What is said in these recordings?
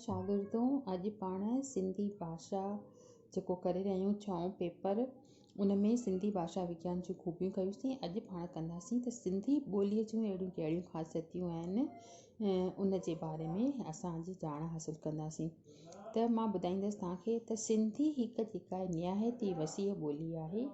شاگردو اڄ پاڻ سنڌي ڀاشا جيڪو ڪري رهيا آهيون ڇهون پيپر ان ۾ سنڌي ڀاشا وگيان جون خوبيون ڪيوسين اڄ پاڻ ڪنداسين ته سنڌي ٻوليء جون اهڙيون ڪهڙيون خاصيتون آهن ان جي باري ۾ اسان اڄ ڄاڻ حاصل ڪنداسين ته مان ٻڌائيندس توهان کي ته سنڌي هڪ جيڪا نهايت ئي وسيع ٻولي آهي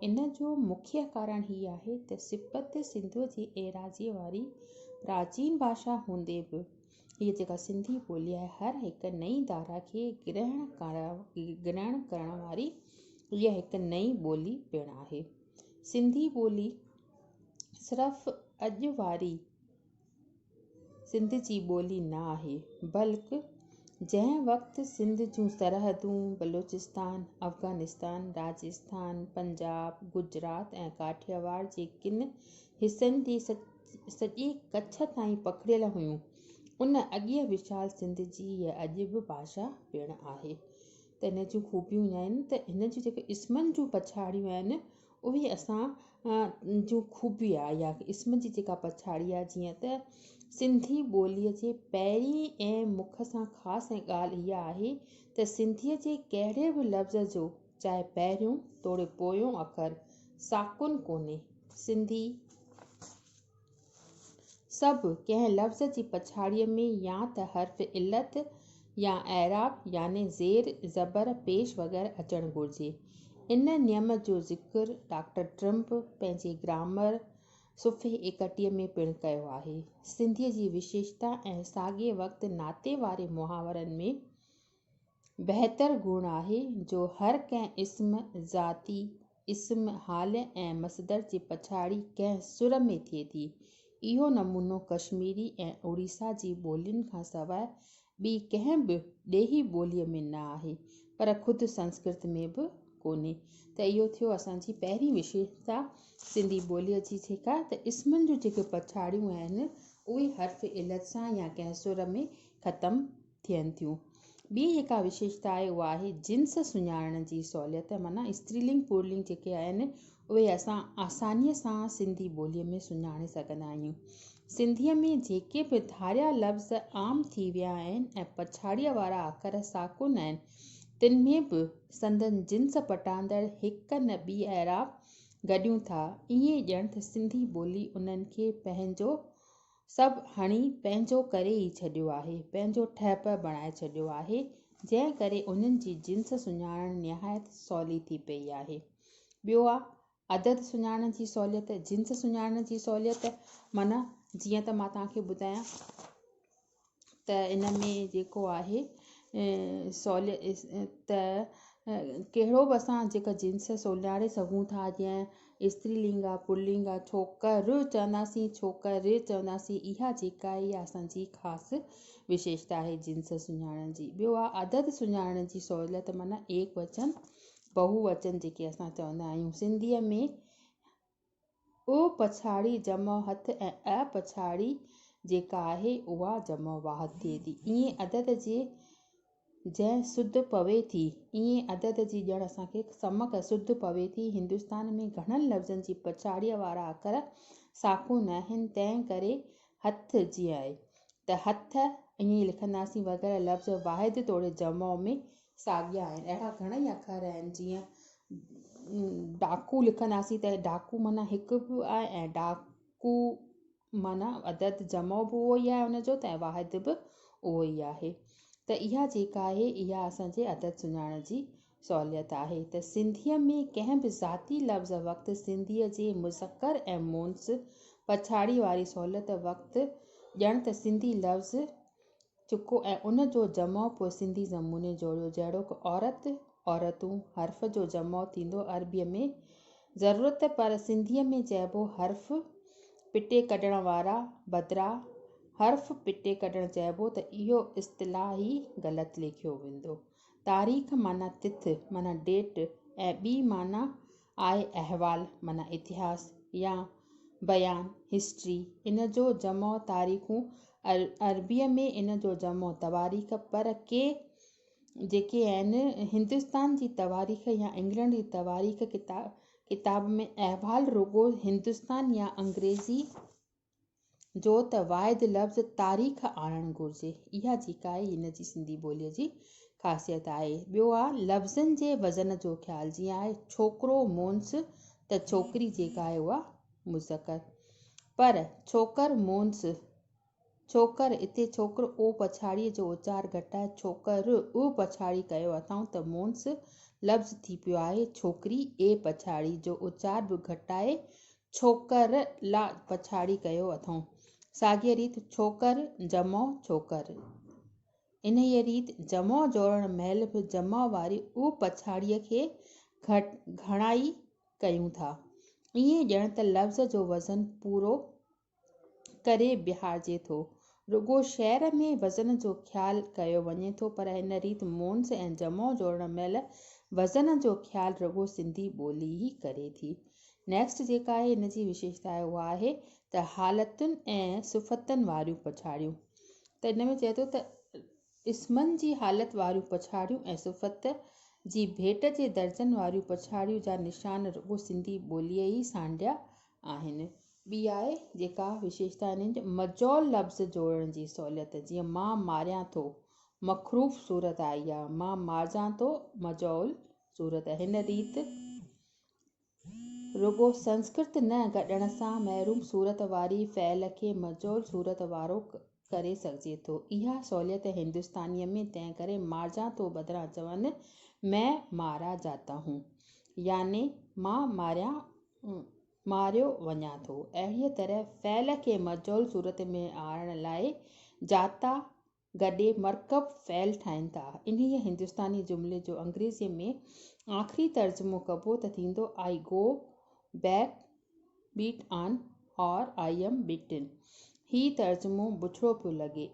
ان جو مکيه ڪارڻ هي آهي ته سپت سنڌوء جي ايراضيء واري پراچين ڀاشا هوندي به هيء جيڪا سنڌي ٻولي آهي، هر هڪ نئين ڌارا کي گرهڻ ڪرڻ واري هيء هڪ نئين ٻولي پڻ آهي. سنڌي ٻولي صرف اڄ واري سنڌ جي ٻولي نه آهي، بلڪ جنهن وقت سنڌ جون سرحدون بلوچستان، افغانستان، راجسٿان، پنجاب، گجرات ۽ ڪاٺياواڙ جي ڪن حصن جي سڄي ڪڇ تائين پکڙيل هيون. ان اڳينء وشال سنڌ جي هيء اڄ به ڀاشا پڻ آهي. ته هن جون خوبيون اهي آهن ته هن جون جيڪي اسمن جون پڇاڙيون آهن اهي اسان جون خوبي آهي يا اسم جي جيڪا پڇاڙي آهي جيئن ته سنڌي ٻوليء جي پهرين ۽ مک سان خاص ۽ ڳالهه اها آهي ته سنڌيء جي ڪهڙي به لفظ جو چاهي پهريون توڙي پويون اکر ساڪن ڪونهي. سنڌي سڀ ڪنهن لفظ جي پڇاڙيء ۾ يا ته حرف علت يا اعراب يعني زير، زبر، پيش وغيره اچڻ گهرجي. ان نيم جو ذڪر ڊاڪٽر ٽرمپ پنهنجي گرامر صفحي 31 ۾ پڻ ڪيو آهي. سنڌيء جي وشيشتا ۽ ساڳئي وقت ناتي واري محاورن ۾ بهتر گڻ آهي جو هر ڪنهن اسم ذاتي، اسم حال ۽ مصدر جي پڇاڙي ڪنهن سر ۾ ٿئي ٿي. اهو نمونو ڪشميري ۽ اڙيسا جي ٻولين کان سواء ٻي ڪنهن به ڏيهي ٻوليء ۾ نه آهي، پر خود سنسڪرت ۾ به ڪونهي. ته اهو ٿيو اسان جي پهرين وشيشتا سنڌي ٻوليء جي جيڪا ته اسمن جون جيڪي پڇاڙيون آهن، اهي حرف علت سان يا ڪنهن سر ۾ ختم ٿين ٿيون. ٻي جيڪا وشيشتا آهي اها آهي جنس سڃاڻڻ جي سهوليت معنيٰ استريلنگ پورلنگ جيڪي آهن اهي اسان آسانيء سان سنڌي ٻوليء ۾ سڃاڻي سگهندا آهيون. سنڌيء ۾ جيڪي به ڌاريا لفظ عام ٿي ويا آهن ۽ پڇاڙيء وارا اکر ساڪن آهن تن ۾ به سندن جنس پٽاندڙ هڪ نه ٻي اعراب گڏيون ٿا ائين ڄڻ ته سنڌي ٻولي انهن کي پنهنجو سڀ هڻي پنهنجو ڪري ئي ڇڏيو آهي، پنهنجو ٺهه پهه بڻائي ڇڏيو آهي، جنهن ڪري انهن جي جنس سڃاڻڻ نهايت سولي ٿي پئي آهي. ٻيو آ عدد سڃاڻڻ جي سهوليت، جنس سڃاڻڻ جي سهوليت معنيٰ جيئن ته مان توهان کي ٻڌايان ته ان ۾ جيڪو آهي سهوليت ته ڪهڙو به اسان جيڪا جنس سڃاڻي سگهون ٿا جيئن استري لنگ آ پلنگ آ ڇوڪر چونداسين ڇوڪري چونداسين اها جيڪا آهي اها اسان جي خاص وشيشتا آهي جنس سڃاڻڻ جي ٻيو آ عدد سڃاڻڻ جي سهوليت معنيٰ ايڪ وچن بهو وچن جيڪي اسان چوندا آهيون سنڌيء ۾ ا پڇاڙي جمع هٿ ۽ ا پڇاڙي جيڪا آهي اها جمع واحد ٿئي ٿي. ائين عدد جي جنهن سڌ پوي ٿي. ائين عدد جي ڄڻ اسان کي سمڪ سڌ پوي ٿي. هندستان ۾ گهڻن لفظن جي پڇاڙيء وارا اکر ساڪون آهن، تنهن ڪري هٿ جيئن آهي ته هٿ ائين ئي لکنداسين وغيره لفظ واحد توڙي جمع ۾ ساڳيا آهن. اهڙا گهڻئي اکر آهن جيئن ڊاڪو لکنداسين ته ڊاڪو معنيٰ هڪ به آهي ۽ ڊاڪو معنيٰ عدد جمع به اهو ئي آهي ان جو ته واحد به اهو ئي آهي ته اها جيڪا آهي اها اسان جي عدد سڃاڻڻ جي سهوليت آهي ته سنڌيء ۾ ڪنهن به ذاتي لفظ وقت سنڌيء جي مذڪر ۽ مونث پڇاڙي واري سهوليت وقت ڄڻ ته سنڌي لفظ چڪو ۽ ان جو جمع پوء سنڌي نموني جوڙيو جهڙوڪ عورت، عورتون، حرف جو جمع ٿيندو عربيء ۾ ضرورت پر سنڌيء ۾ چئبو حرف پٽي ڪڍڻ وارا بدرا حرف پٽي ڪڍڻ چئبو ته اهو اصطلاح ئي غلط ليکيو ويندو. تاريخ معنيٰ تٿ معنيٰ ڊيٽ ۽ ٻي معنيٰ آهي احوال معنيٰ اتهاس يا بيان، History، ان جو جمع تاريخون، عربيء ۾ ان جو جمع تواريخ، پر ڪي جيڪي آهن هندستان جي تواريخ يا انگلنڊ جي تواريخ ڪتاب ۾ احوال رڳو هندستان يا انگريزي جو ته واحد لفظ تاريخ آڻڻ گهرجي. اها جيڪا آهي هن جي سنڌي ٻوليء جي خاصيت آهي. ٻيو آهي لفظن جي وزن جو خيال جيئن آهي ڇوڪرو مونث ته ڇوڪري جيڪا آهي اها مذڪر. پر ڇوڪر مونث ڇوڪر اتي ڇوڪر او پڇاڙيء جو اچار گهٽائي ڇوڪر ا پڇاڙي ڪيو اٿائون ته مونث لفظ ٿي پيو آهي ڇوڪري اي پڇاڙي جو اچار به گهٽائي ڇوڪر لا پڇاڙي ڪيو اٿئون. ساڳيء ريت ڇوڪر جمع ڇوڪر. انهيء ريت جمع جوڙڻ مهل به جمع واري او پڇاڙيء کي گهڻائي ڪيون ٿا. ائين ڄڻ ته لفظ جو وزن پورو ڪري بيهارجي ٿو. رڳو شعر ۾ وزن جو خيال ڪيو وڃي ٿو پر هن ريت مونث ۽ جمع جوڙڻ مهل وزن جو خيال رڳو سنڌي ٻولي ئي ڪري ٿي. نيڪسٽ جيڪا آهي ان جي وشيشتا آهي اها آهي ته حالتن ۽ صفتن واريون پڇاڙيون ته ان ۾ چئي ٿو ته اسمن جي حالت واريون پڇاڙيون ۽ صفت جي ڀيٽ جي درجن واريون پڇاڙيون جا نشان رڳو سنڌي ٻوليء ئي سانڍيا آهن. ٻي آهي جيڪا وشيشتا انهن جي مجول لفظ جوڙڻ جي سهوليت جيئن مان ماريان ٿو مخروف صورت آئي آهي مان مارجان ٿو مجول صورت هن ريت رڳو سنسڪرت نه گڏڻ سان محروم صورت واري فعل کي مجول صورت وارو ڪري سگهجي ٿو. اها سهوليت هندستانيء ۾ تنهن ڪري مارجان ٿو بدران چون مين مارا جاتا هون يعني مان ماريان ماريو وڃان ٿو. اهڙيء طرح فعل کي مجهول صورت ۾ آڻڻ لاء جاتا گڏي مرڪب فعل ٺاهين ٿا. انهيء هندستاني جملي جو انگريزيء ۾ آخري ترجمو ڪبو ته ٿيندو I go back beat on or I am beaten. هي ترجمو بڇڙو پيو لڳي.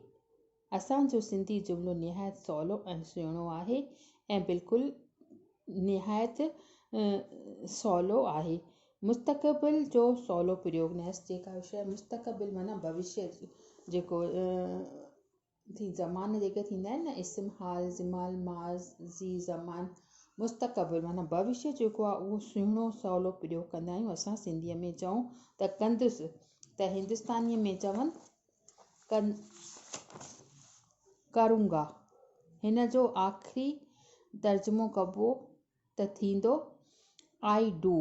اسان جو سنڌي جملو نهايت سولو ۽ سهڻو آهي ۽ بلڪل نهايت سولو آهي. مستقبل جو سولو پريوگ نيڪسٽ جيڪا وشي آهي مستقبل معنيٰ ڀوشيه جيڪو ٿي زمان جيڪي ٿيندا آهن نه اسم حال زمال ماضي زمان مستقبل معنيٰ ڀوشيه جيڪو آهي اهو سهڻو سولو پريوگ ڪندا آهيون اسان سنڌيء ۾ چئون ته ڪندس ته هندستانيء ۾ چون ڪرونگا. هن جو آخري ترجمو ڪبو ته ٿيندو I do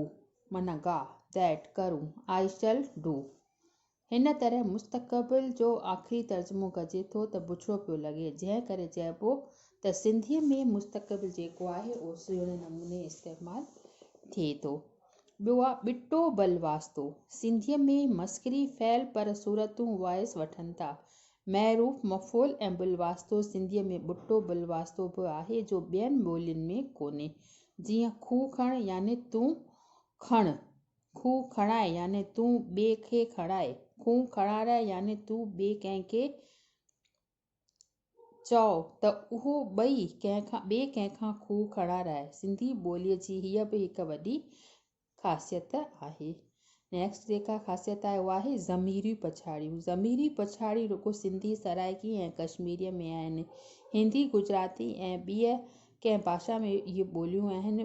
معنيٰ گا، that، ڪرون، I shall do. هن طرح مستقبل جو آخري ترجمو ڪجي ٿو ته بڇڙو پيو لڳي، جنهن ڪري چئبو ته سنڌيء ۾ مستقبل جيڪو آهي اهو سهڻي نموني استعمال ٿئي ٿو. ٻيو آ ٻٽو بل واسطو. سنڌيء ۾ مسخري فعل پر صورتون وائس وٺن ٿا. معروف، مفعول ۽ بالواسطو سنڌيء ۾ ٻٽو بالواسطو به آهي جو ٻين ٻولين ۾ ڪونهي. جيئن کوهه کڻ يعني تون کڻ، کوهه کڻاء يعني تون ٻئي کي کڻاء، کوهه کڻارائي يعني تون ٻئي ڪنهن کي چئو ته اهو ٻئي ڪنهن کان ٻئي ڪنهن کان کوهه کڻارائي. سنڌي ٻوليء جي هيء به هڪ وڏي خاصيت آهي. نيڪسٽ جيڪا خاصيت آهي اها آهي ضميري پڇاڙيون. ضميري پڇاڙيون رڳو سنڌي، سرائيڪي ۽ ڪشميريء ۾ آهن. هندي، گجراتي ۽ ٻيء ڪنهن ڀاشا ۾ اهي ٻوليون آهن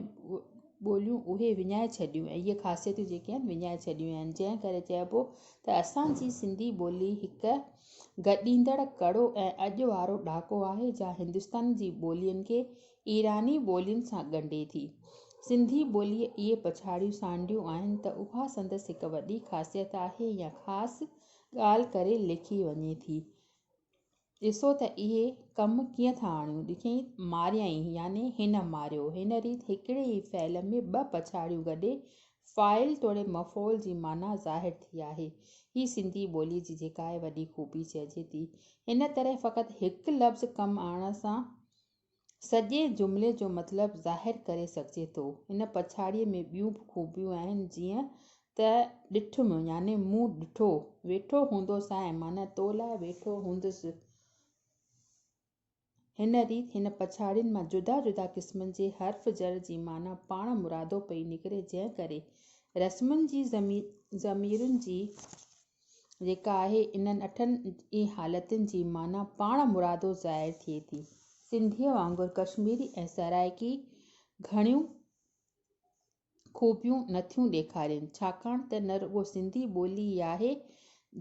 ٻوليون اهي وڃائي ڇڏيون ۽ اهي خاصيتون جيڪي آهن وڃائي ڇڏيون آهن جنهن ڪري چئبو ته اسان جي سنڌي ٻولي هڪ گڏيندڙ ڪڙو ۽ اڄ وارو ڏاڪو آهي جا هندستان جي ٻولين کي ايراني ٻولين سان ڳنڍي ٿي. سنڌي ٻوليء اهي پڇاڙيون سانڍيون آهن ته اها سندس هڪ وڏي خاصيت آهي يا خاص ڳالهه ڪري ليکي وڃي ٿي. ڏسو ته اهي ڪم ڪيئن ٿا آڻيون. ڏکيائين ماريائين يعني هن ماريو. هن ريت هڪڙي ئي فعل ۾ ٻه پڇاڙيون گڏي فاعل توڙي مفعول جي معنيٰ ظاهر ٿي آهي. هي سنڌي ٻوليء جي جيڪا آهي وڏي خوبي چئجي ٿي. هن طرح فقط هڪ لفظ ڪم آڻڻ سان سڄي جملي جو مطلب ظاهر ڪري سگهجي ٿو. هن پڇاڙيء ۾ ٻيون به خوبيون آهن، جيئن ته ڏٺم يعني مون ڏٺو، ويٺو هوندوسانء معنيٰ تو لاء ويٺو هوندس. هن ريت هن پڇاڙين مان جدا جدا قسمن جي حرف جر جي معنيٰ پاڻ مرادو پئي نڪري، جنهن ڪري رسمن جي ضميرن جي جيڪا آهي انهن اٺن ئي حالتن جي معنيٰ پاڻ مرادو ظاهر ٿئي ٿي. سنڌيء وانگر ڪشميري ۽ سرائيڪي گهڻيون خوبيون نٿيون ڏيکارين، ڇاڪاڻ ته نه رڳو سنڌي ٻولي ئي آهي،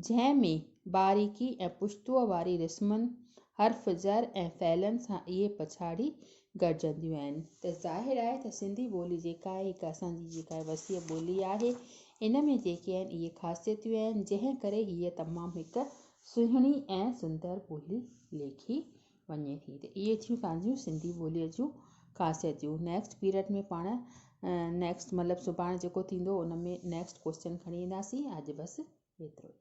جنهن ۾. باريڪي ۽ پشتوء واري رسمن، حرف جر ۽ فعلن سان اهي پڇاڙي گڏجنديون آهن. ته ظاهر آهي ته سنڌي ٻولي جيڪا آهي هڪ اسان جي جيڪا وسيع ٻولي آهي ان ۾ جيڪي آهن اهي خاصيتون آهن جنهن ڪري هيء تمام هڪ سهڻي ۽ سندر ٻولي ليکي وڃي ٿي. ته اهي ٿيون پنهنجون سنڌي ٻوليء جون خاصيتون. نيڪسٽ پيريڊ ۾ پاڻ نيڪسٽ مطلب سڀاڻي جيڪو ٿيندو ان ۾ نيڪسٽ ڪوئسچن کڻي اينداسين. اڄ بس ايترو ئي.